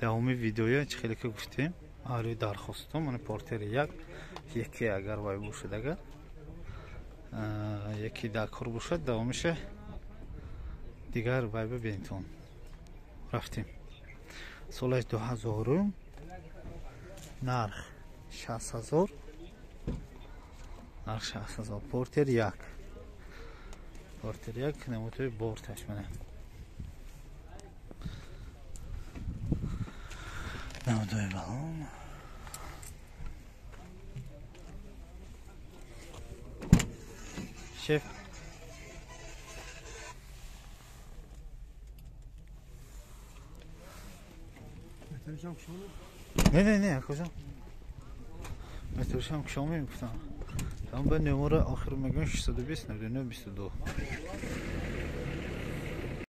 Давоми видеоя чӣ хеле ки гуфтем, аҳли дархостҳо мана портери як, яке агар вай бошад, агар яке дар кор бошад, давомиша дигар вай бибинтон. Рафтем. Солаш 2000, нарх 60 000, нарх 60 000. Портер як, Портер як, намудҳои борташ мана. Намудҳои балон. Шеф. Не, не, не, акаҷон. Метрушам кушо мегуфтам. Там ба номера охир мегӯям 620 99 22.